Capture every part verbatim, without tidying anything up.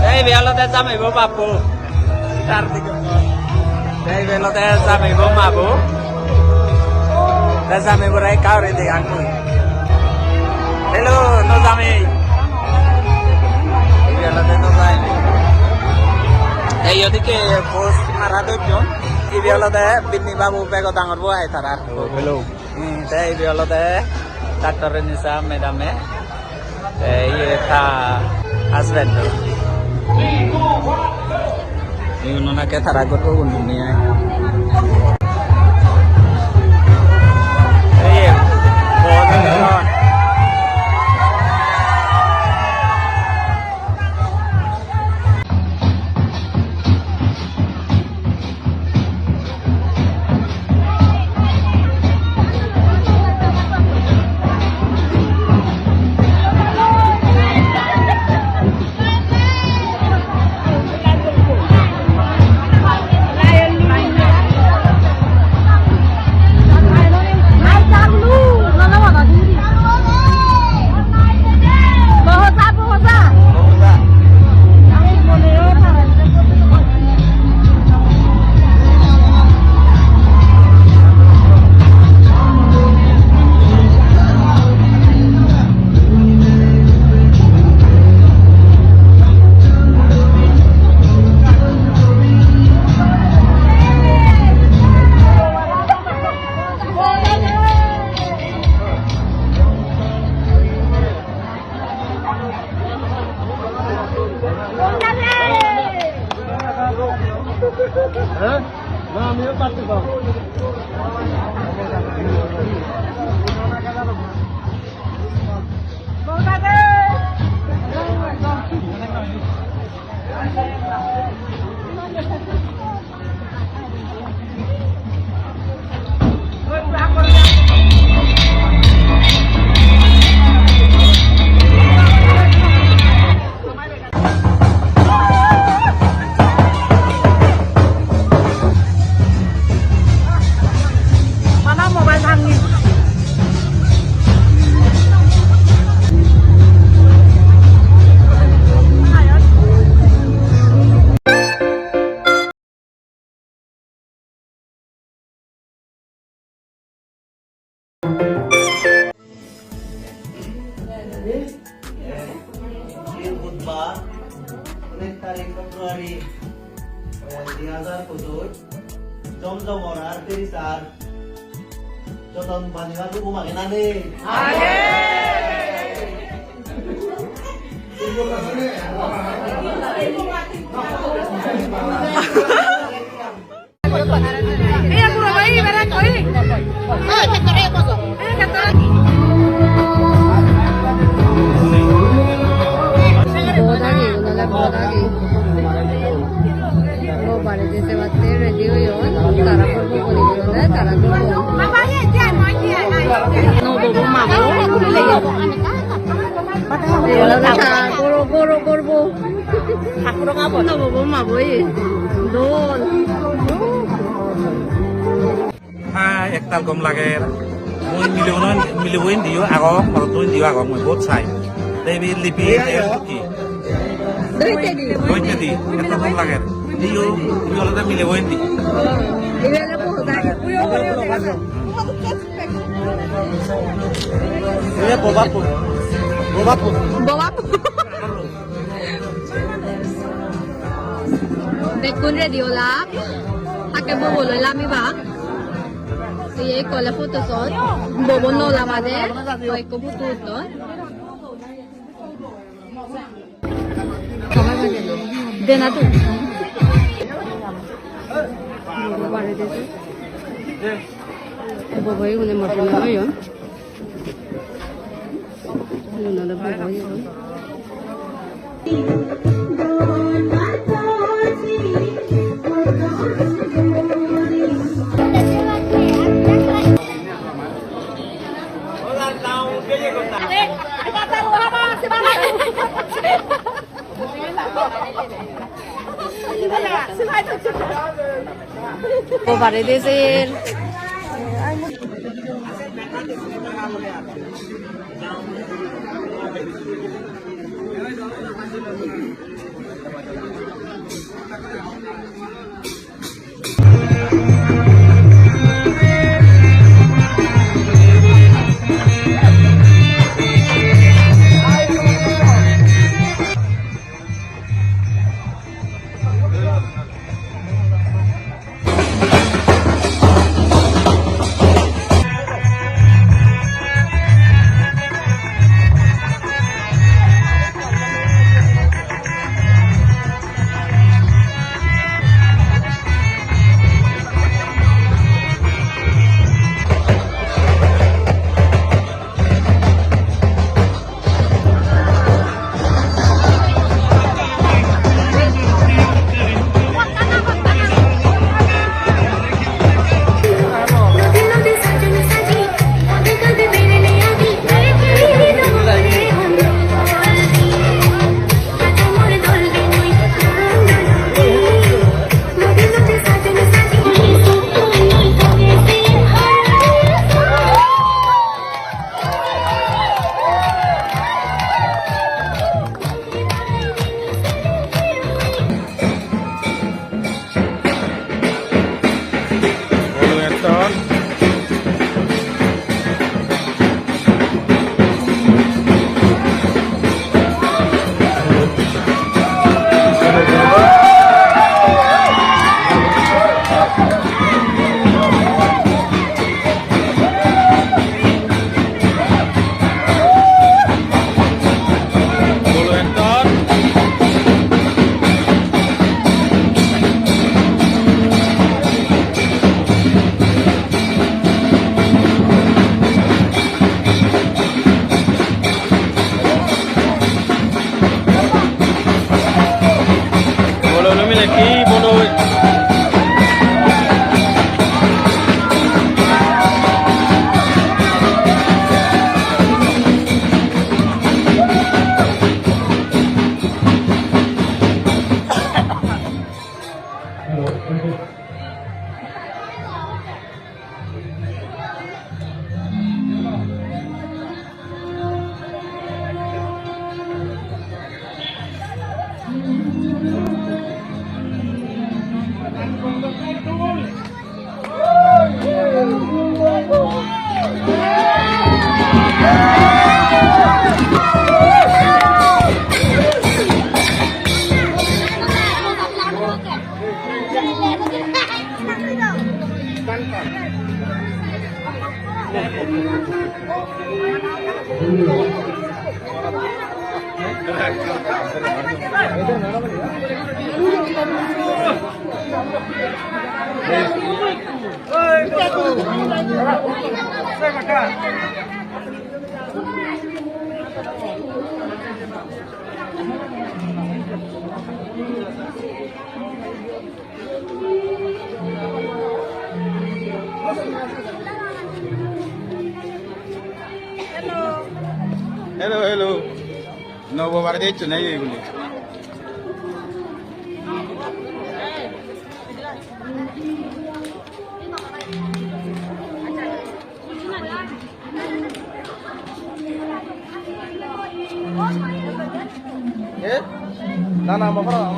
Ei, ibe olode jameibo bappu. Tar dige. Ei, ibe olode jameibo mabo. Te jameibore ekka guri degang mui. Hello, nuo jamei. Ibe olode nuo jamei. Ei, iyot ikke post mara dojjon. Ibe olode Binni babu bego dangor bo ai tarar. Oh, hello. Hmm, te ibe olode doctor Renisa madam-e. Te iye ta husband. Igun onake tara gotto gun huni ai. Iye, bor. Mama mobile bhangi. Budbar, unis tarik February, eh, dui hajar pojoj, Jomjomor ar Terisar Joton banibar hukum age na nei? Age! Ei, puro bai, berak, oi. Ei, khetore. Bodagi, bodagi. Bo baredi sebatte ready oyon. Tara porbo guri guri ole, tara porbo. Nuo bobo mabo. Ei olode ta goro, goro, gorbo. Nuo bobo mabo ye. Dol. Ha, ektal gom lager. Mui milebo noi, milebo indiyo agong, morotto indiyo agong, mui both side. Te ibe Lipi, te ibe Suki. Doittedi. Doittedi, ektal gom lager. Iyo, ibe olode milebo indi. Ibe olode bohot age. Ibe bobapu. Bobapu. Bobapu. Bekkun ready ola. Hakke bobo loi lamiba. Iye ekko ole photo sot. Bobo no lamade. Hoi ekko photo utton. Dena tu. Bobo bare de. Bobo igune moto no oyon. Bobare de ser. Hello, hello. Nobo baredi eccho nahi iguni? Eh? Na, na, ma fara.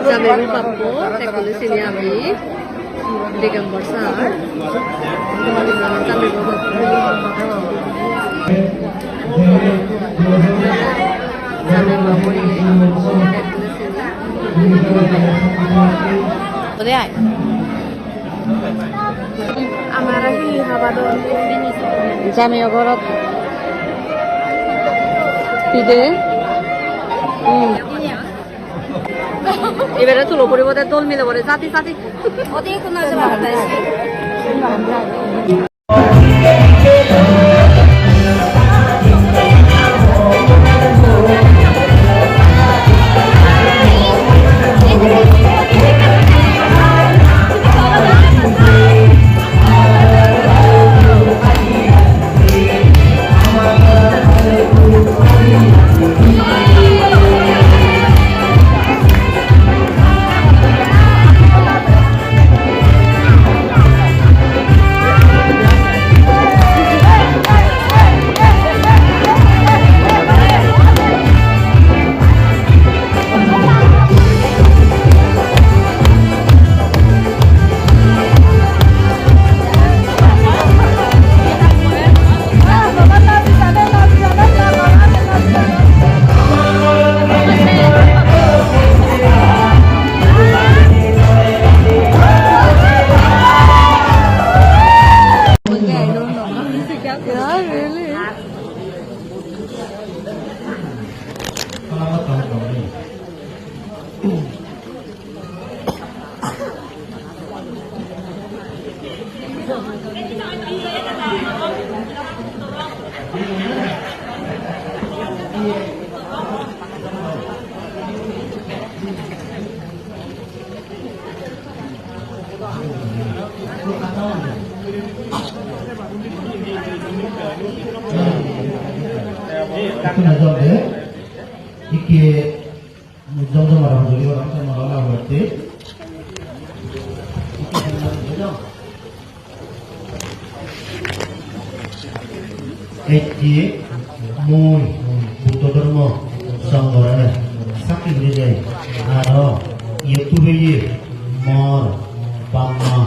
Jamei pappo, te ekko sini ami Digambor sir. Jamei pappo. Jamei pappo. Ode ai. Amar hi haba don? Jamei gorot. Ide. Hmm. Ibere tulo puribo de dol mile bore jati jati. Ode ikko na jeba hoda isi. Ikke jom jom aro hojoli goron, te moro na hotte. Ecche mui Buddho dhormo songhore sakki guri jai, aro iyot tubeye mor bap ma,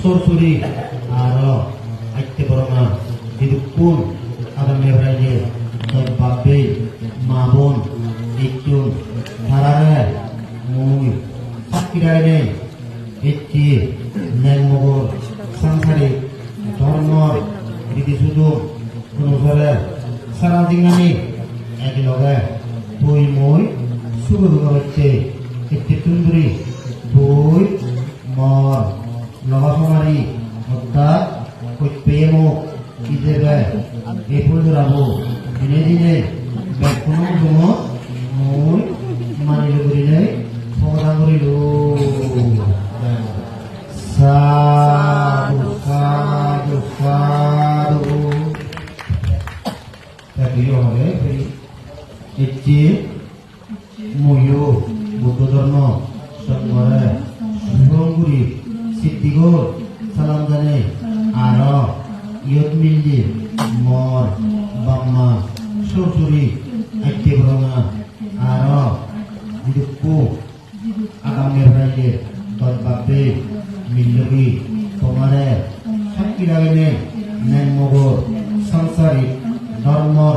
sor suri, aro atte boro ma, jidukkun adamye puraye doj bab bei, ma bon, ecchon, tarare mui sakki ragenei ecche neng mogor sangsari dhormor ridi sudom onusare sara dingani ek loge tui mui sugo dugo ecche ecchettun duri tui mor loga somari orthat hochpeye mok Ijebe, ei pul jorabo dine dine bekkuno mujungot mui manilo gurinei pogodan gorilung. Sadhu, sadhu, sadhu. Te diyo hobe, ecche Muiyo Buddho dhormo songhore subong guri siddhi gor salam janei aro iyot milli mor bap ma sor suri atte boronga aro jidukku agammer raije doj bab bei millogi tomare sakki ragenei neng mogor sansarik dhormor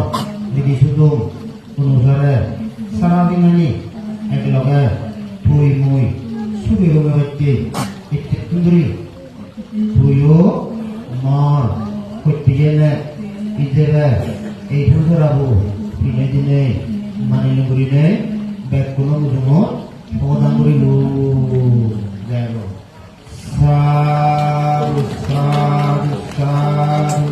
ridi sudom Onusare sara dinani ek loge tui mui sugi gome bacche ecchettun duri tuiyo mor hochpeye nek ijebe ei pul jorabo pinei dinei manilo gurinei bekkuno mujungot pogodan gorilung. Jai Ho. Sadhu, sadhu, sadhu.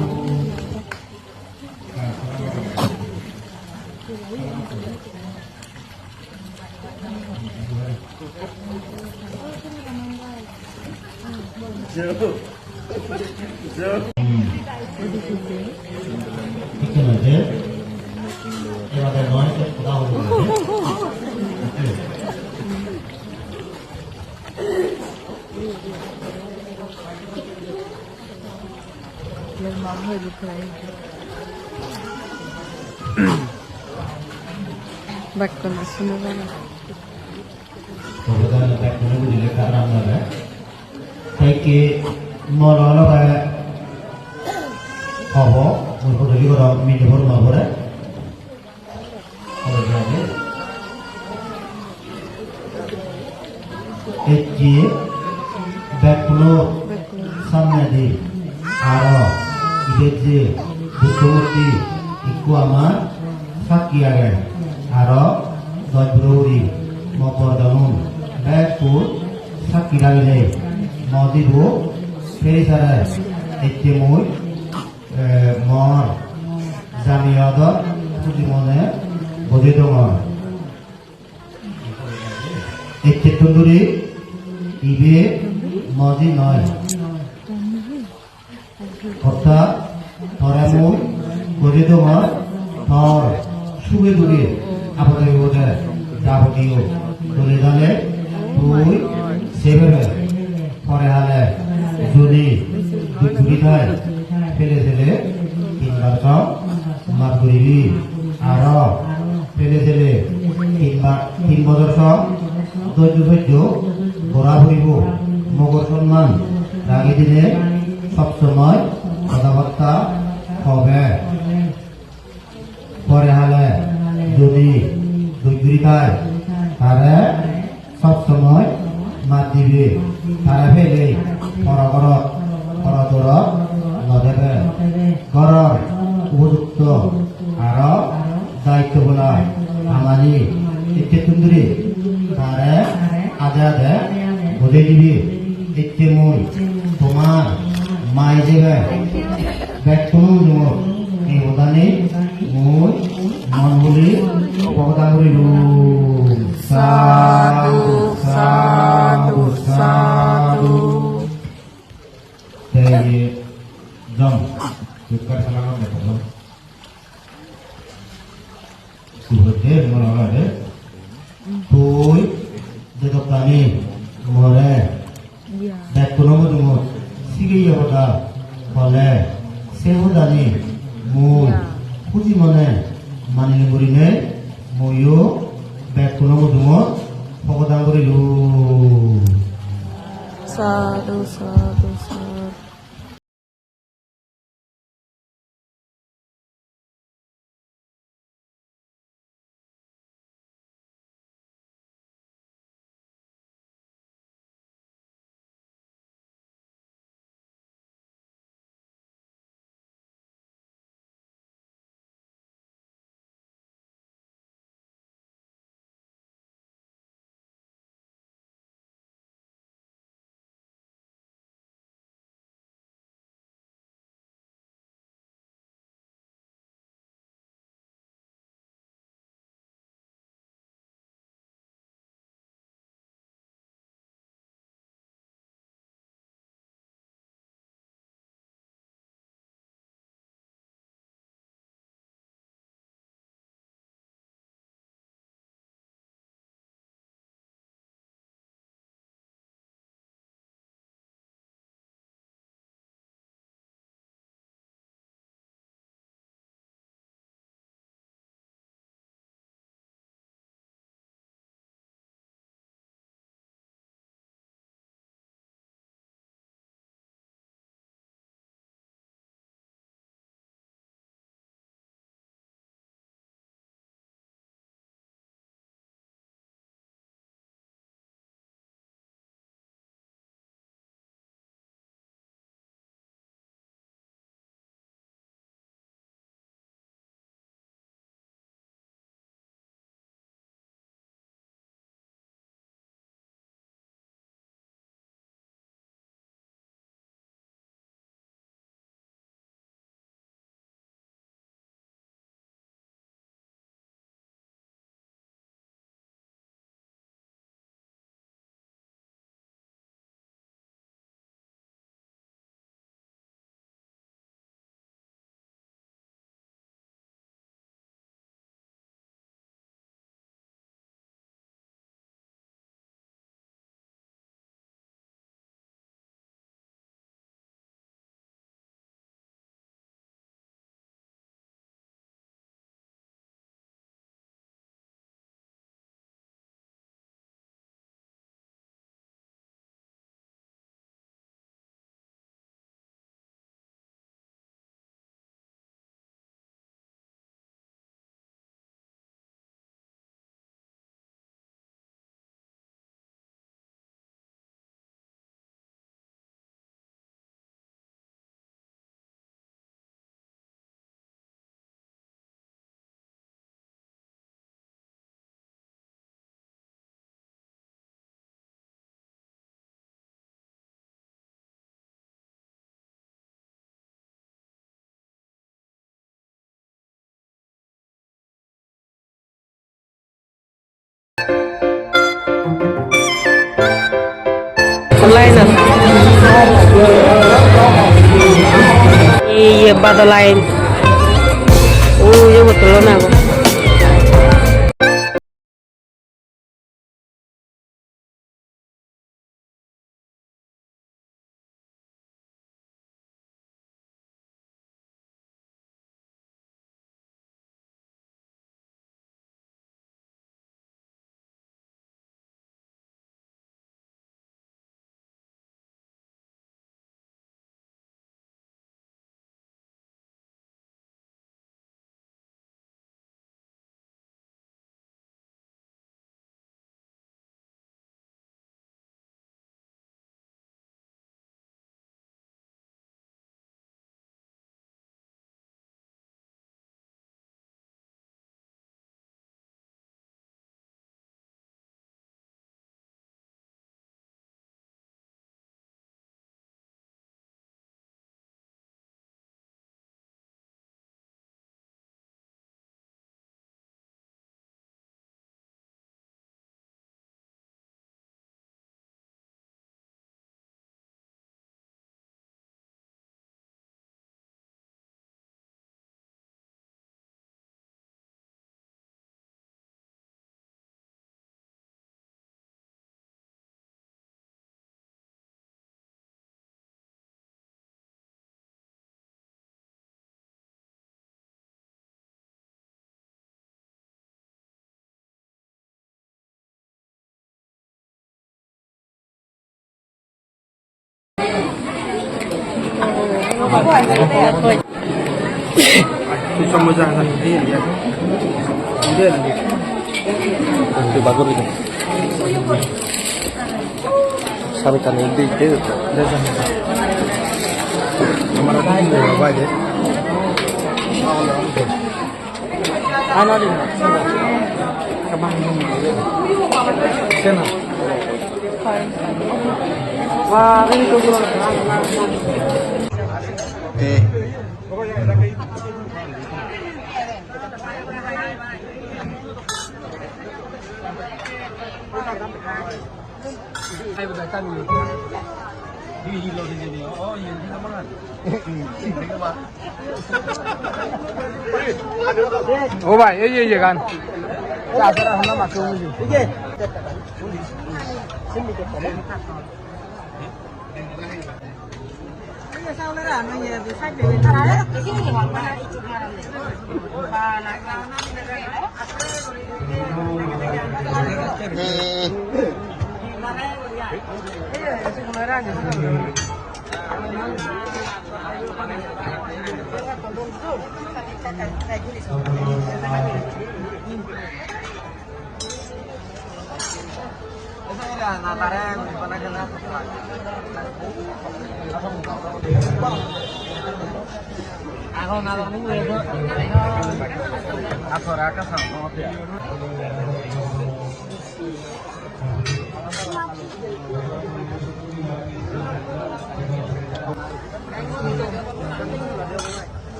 Bekkune suni bana. Te ikke molo loge hobo, mui hojoli gorong, mile por no pore. Ecche bekkuno samnedi aro ibet je Buddho murti ikko amar Sakki age, aro doj buro uri mo borjonun bekkun sakki dagile mo dibo peri sare ecche mui, eh, mor jami odot huji mone bojei dongor. Ecchettun duri ibe mo ji noi. Orthat tore mui bojei dongor tor suge duge apode bipode jabotiyo dole dale tui sei pebe. Pore hale jodi duk guri thai pele sele tinbar song maf guribi. Aro pele sele tinbar, tin bojor song dojjo sojjo gora puribo. Mogor sonman ragei dine sob somoi hoda batta hobe. Pore hale jodi duk guri thai, tare sob somoi mat dibe. Tare pele poro gorot, poro dorot no debe. Goror upojukto aro daitto bola amani ecchettun duri tare ade ade bojei dibe. Ecche mui tomar mai jebe. Bekkuno mujungot ei hodani mui mon huli pogoda gurilung. Sadhu, sadhu, sadhu. Te ye jom, dukkar salamat dekho. Tui hoide mone hoide, tui jedokkani more bekkuno mujungot sigeye hoda hole, se hodani mui huji mone mani gurinei muiyo bekkuno mujungot pogoda gurilung. Sadhu, sadhu, sadhu. Line ot. Iye bado line. O, iye botolo na go. O bhai, ei, ei, ei gan.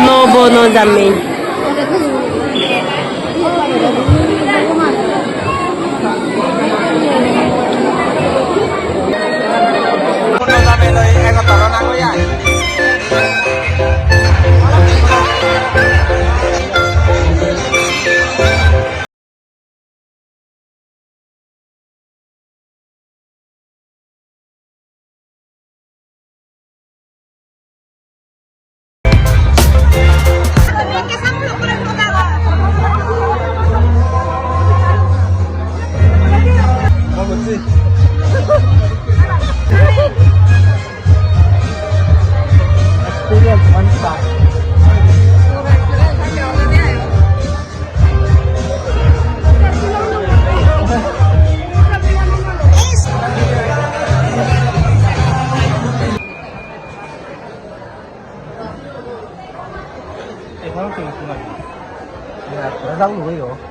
No bo, no jamme.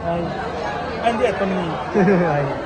Ai. Ai, dia kami. Ai.